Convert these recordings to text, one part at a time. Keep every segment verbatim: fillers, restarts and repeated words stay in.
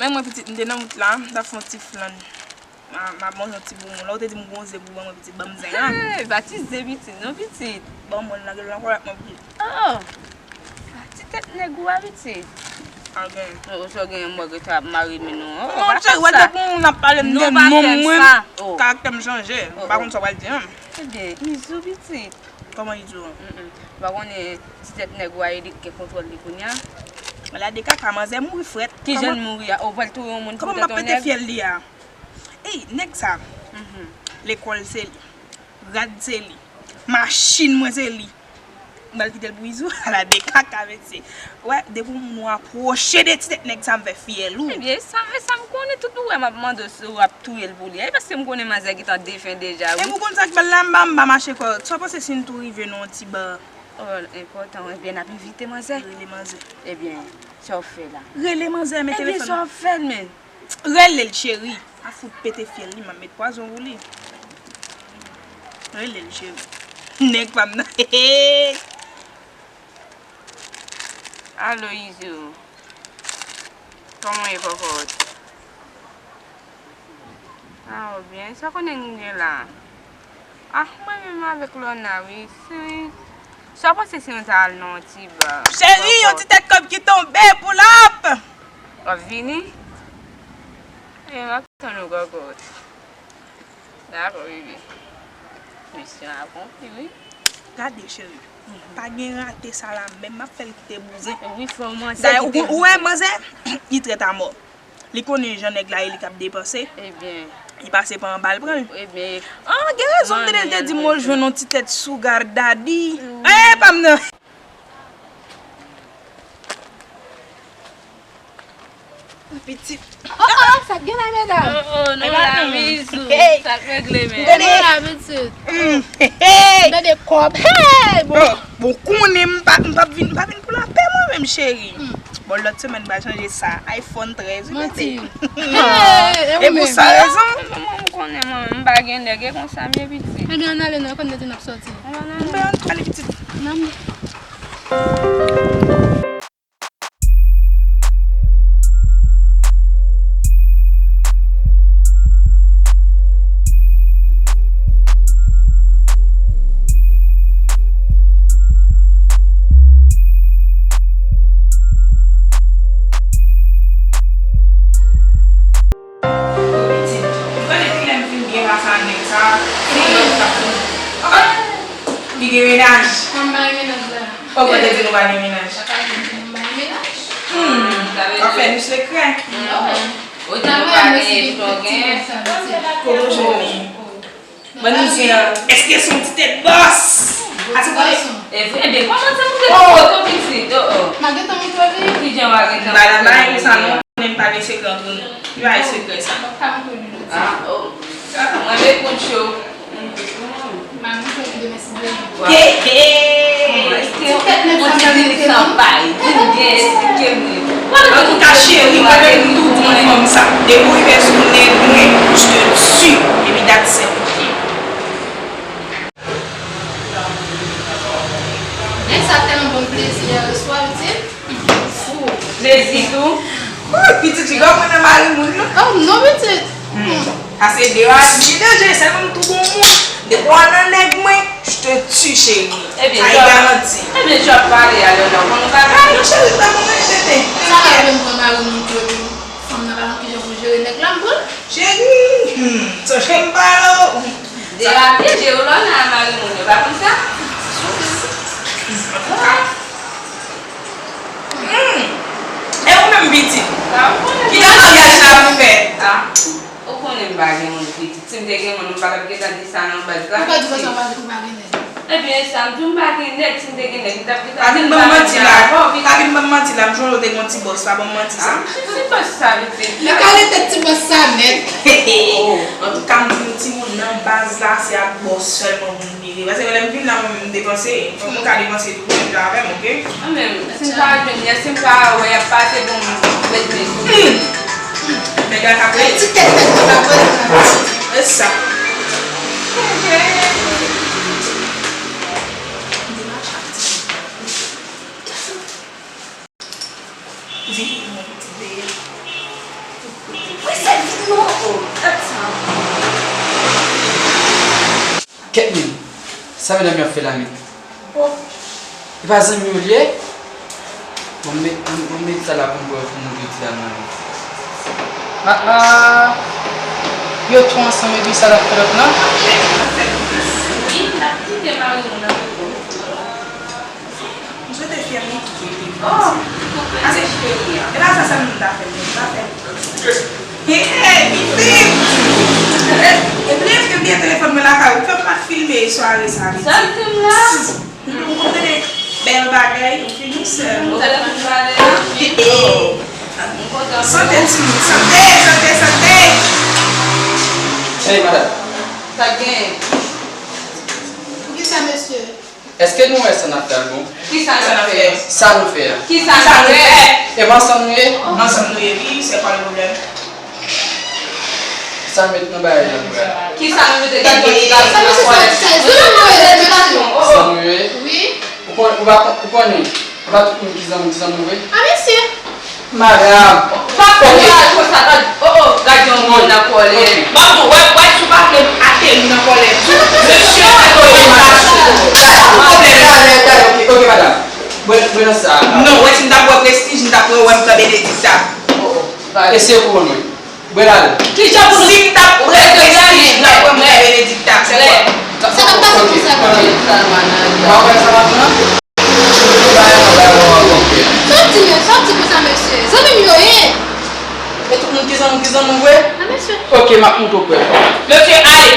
Men mwen pitit, m te nan wout la, m t ap fè yon ti flann. M a, m a manje yon ti boumon. Lè w te di m gon zen pou ban mwen pitit, ban m zen an. Hey, pa ti zen pitit, non pitit. Ban mwen l nan gèl nan kòlèt mwen pitit. Oh! Pa ti tèt nèg ou a pitit. Sa w gen? Oh, sa w gen mwen gen ta ap mare men nou. Oh, pa fè sa. Depi w ap pale m de nonm mwen, karaktè m chanje. M pa konn sa w pral di an. Ebyen, Izou pitit. Kòman Izou an? Mm, mm. Ou pa konnen ti tèt nèg ou a Erik gen kontwòl li kounye a? Malade kaka, manzè mouri frèt. Kijan l mouri a? Ou pral touye yon moun pou tèt yon nèg? Kòman m ap pete fyèl li a? Ey, nèg sa, lekòl se li, rad se li, machin mwen se li. M pral kite l pou Izou? Ala de kaka, mesye. Wè, depi yon moun ou apwoche de ti tèt nèg sa, m fè fyèl ou. Ebyen, e sa, e sa m konnen, tout ou wè m ap mande w si w ap touye l pou li. E paske m konnen manzè gentan defen deja, wi. Epi w konn sa k bèl la, m pa, m pa mache kò. Sa w panse si n tou rive nan yon ti ba? Oh, enpòtan, ebyen, n ap envite manzè. Rele manzè. Ebyen, sa w fè la? Rele manzè, men telefòn. Ebyen, sa w fè l, men? Rele l, cheri. A fout pete fyèl li, m ap met pwazon pou li. Rele l, cheri. Nèg pa m nan. Alo, Izou. Kòman w ye, kòkòt? Ah, ou byen? Sa w konnen m gen la? Ah, mwen menm avèk Lona, wi. Si, sa w panse si nou ta al nan yon ti ba? Cheri, yon ti tèt kòb ki tonbe, pull up! W ap vini? Ebyen, m ap tann ou, kòkòt. Dakò, bebe. Misyon akonpli, wi. Gade, cheri. Pa gen rate sa la, menm m ap fè l kite bouzen. Wi, fò w manzè kite bouzen. Dayè, ou wè manzè, li trèt a mò. Li konnen jan nèg la ye, li k ap depanse. Ebyen. Li pase pa anba, l pran l. Ebyen. Ah, gen rezon m tande l te di m, "Mwen jwenn yon ti tèt sugar daddy." Eh, pa m nan. Pitit. Oh, oh, sa k gen la, medam? Oh, oh, nou la, Izou. Sa k regle, men? Nou la, pitit. Tande kòb. Hey, bon. Bon, konnen m pa, m pa vin, m pa vin pou lapè, mwen menm, cheri. Bon, lòt semèn, m pral chanje sa. iPhone trèz, wi, tete. Manti. E pou sa rezon? Mwen, mwen, m konnen, mwen, m pa gen nèg, e konsa m ye, pitit. Ebyen, ann ale, non, konn depi n ap sòti. Ann ale. Ann ale, pitit. Nan. Pitit, ou konnen kilè m fin byen pase a nèg sa, se lòt k ap vin. Li gen mennaj. Mwen bay mennaj la. Ou pa te di nou pa gen mennaj? Papa di nou bay mennaj. Hmm, w ap fè nou sekrè. Ou di nou pa gen, sa w gen. Kote w jwenn li? Ban nou di an, èske se yon ti tèt bòs? Ase kote? Ebyen, kòman se pou te foto pitit? Oh, oh. M a gentan montre li. Kijan w a gentan montre li? Ba la, ba e sa non, konnen pa gen sekrè antre nou. Li pa gen sekrè sa. Ah, oh. Mwen, men kout cho. M a montre li demen si Dye vle. Hey, hey! Ti tèt nèg sa, m a montre li. Antouka, cheri, mwen menm m tou konn fanm sa. Depi w rive sou nèg mwen, je te tue. Epi dat sèl. Nèg sa tèlman ban m plezi yè swa, pitit. Fou. Plezi tou. Woy, pitit, piga w pran nan mari moun, non? Oh, non, pitit. Hmm. Ase de a, li danje, sèlman m tou bon moun. Depi w al nan nèg mwen, je te tue, cheri. Ebyen, sa e garanti. Ebyen, j ap pale a Lona, ou konn ou pa. Ah, non, cheri, pa mwen, tete. Sa la vle m pran mari moun pou li. Fanm nan pa konn kijan pou jere nèg la, m pran l. Cheri, hmm, sonje m pale w. Derape, jere w Lona a mari moun yo, pa konn sa? Antouka. Hmm. E ou menm pitit? Ki jan maryaj la ap fèt? Ah, ou konnen m pa gen moun pitit. Si m te gen moun, m pa t ap gentan di sa nan baz la. Ou pa di konsa, ou pa di ou pa gen nèg. Ebyen, sa m di w, m pa gen nèg, si m te gen nèg, m t ap gentan di l. Pa vin ban m manti la. Pa vin ban m manti la, m sonje w te gen yon ti bòs, pa ban m manti sa. Ah, ki ti bòs sa, pitit? Li ka rete ti bòs sa nèt. Oh, antouka, m di nou, timoun nan baz la, se ak bòs sèlman moun vire. Paske lè m vin la, mwen menm m depanse. Fòk mwen ka depanse tou pou mwen viv avè m, oke? Mwen menm, si m pa jwenn, si m pa wè y ap pase pou m ret men sou mwen. Nèg la ka prete. Ti tèt nèg la ka prete. E sa. Veye mwen, pitit, veye. Kèt menm. Sa medam yo ap fè la menm? Oh. E pa zanmi yo li ye? Bon, m met, m, m met sa la pou m wè pou m ouvri ti dam nan. Ah, ah. Yo tou ansanm epi sa l ap fè lòt lan? Wi, l ap kite mari w nan. M swete fè m ekite. Oh, ase cheri a. E pa sa sèlman m ta fè, m ta fè. Hey, hey, pitit! E bliye ke m gen telefòn mwen lakay ou, fè m pa t filme sware sa, pitit. Sa k te m la? M konn tande bèl bagay, ou fini sè. Ou tande pou pale la? Sante timoun, sante, sante, sante. Hey, madanm. Sa k genyen? Poukisa, mesye? Èske nou wè sa n ap fè a bon? Kisa n ap fè? Sa nou fè a. Kisa n ap fè? E pa ansanm nou ye? Ansanm nou ye, wi, se pa le pwoblèm. Sa n met nan bagay la pou wè? Kisa nou mete? Gad jan ti gason nan twalèt. Sa nou ye? Wi. Ou konn, ou pa konn, ou konnen, e pa tout moun ki zanmi, ki zanmi vre. A, mesye. Madanm. Pa fè bagay konsa, gad, oh, oh, gad yon moun nan kòlè. M ap di w, wè, wè, si w pa vle ateri nan kòlè tou, mesye, pa gen pwoblèm. Talè, talè, ok, ok, madanm. Bwè, bwè nan sa. Non, wè, si m t ap wè Prestij, m t ap wè w, wè m pran Benedikta. Oh, oh, gad. Eseye pou mwen. Bwè la. Kijan pou nou... Si m t ap wè Prestij, m t ap wè m pran Benedikta. Se kwa? Se nan pase konsa, ok. M ap wè sa m ap pran. Sa w di, sa w di konsa, mesye? Zanmi m yo ye. E tout moun ki zanmi, ki zanmi w vre? A, mesye. Ok, m ap montre w prèv. Mesye, ale.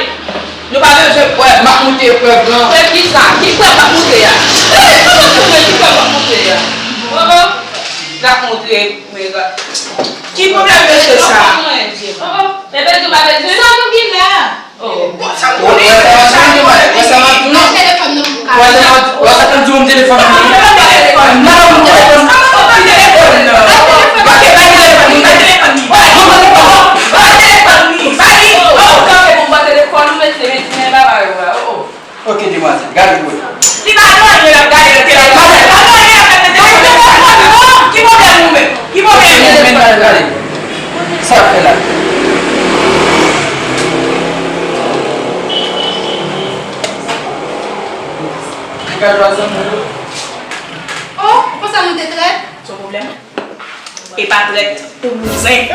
Nou pa bezwen prèv, m ap montre prèv lan. Prèv kisa? Ki prèv w ap montre a? Kòman ki prèv w ap montre a? Oh, oh. L ap montre, men gad. Ki pwoblèm mesye sa? Oh, oh. Men bezwen pa bezwen? Sa nou gen la? Oh. Bon, sa m konnen, sa m konnen. Wè sa m ap di w, non? Wè sa m ap di w, wè sa m ap di w, m telefòn nan. Nan, m telefòn nan. Ba telefòn nan. Ba telefòn nan. Ba telefòn nan. Ba telefòn nan. Ba telefòn nan. Ba li. Oh, kanpe pou m ba telefòn ou, mesye, men ti men baba yo la. Oh, oh. Ok, demwazèl, gade pou wè. Li pa gen anyen l ap gade nan telefòn. Pa gen anyen l ap gade nan telefòn. Ki pwoblèm ou menm? Ki pwoblèm ou menm? Gade, gade. Sa l ap fè la? Gade, pa zanmi. Oh, konsa nou te trèt? Se yon pwoblèm? E pa trèt, ou bouzen.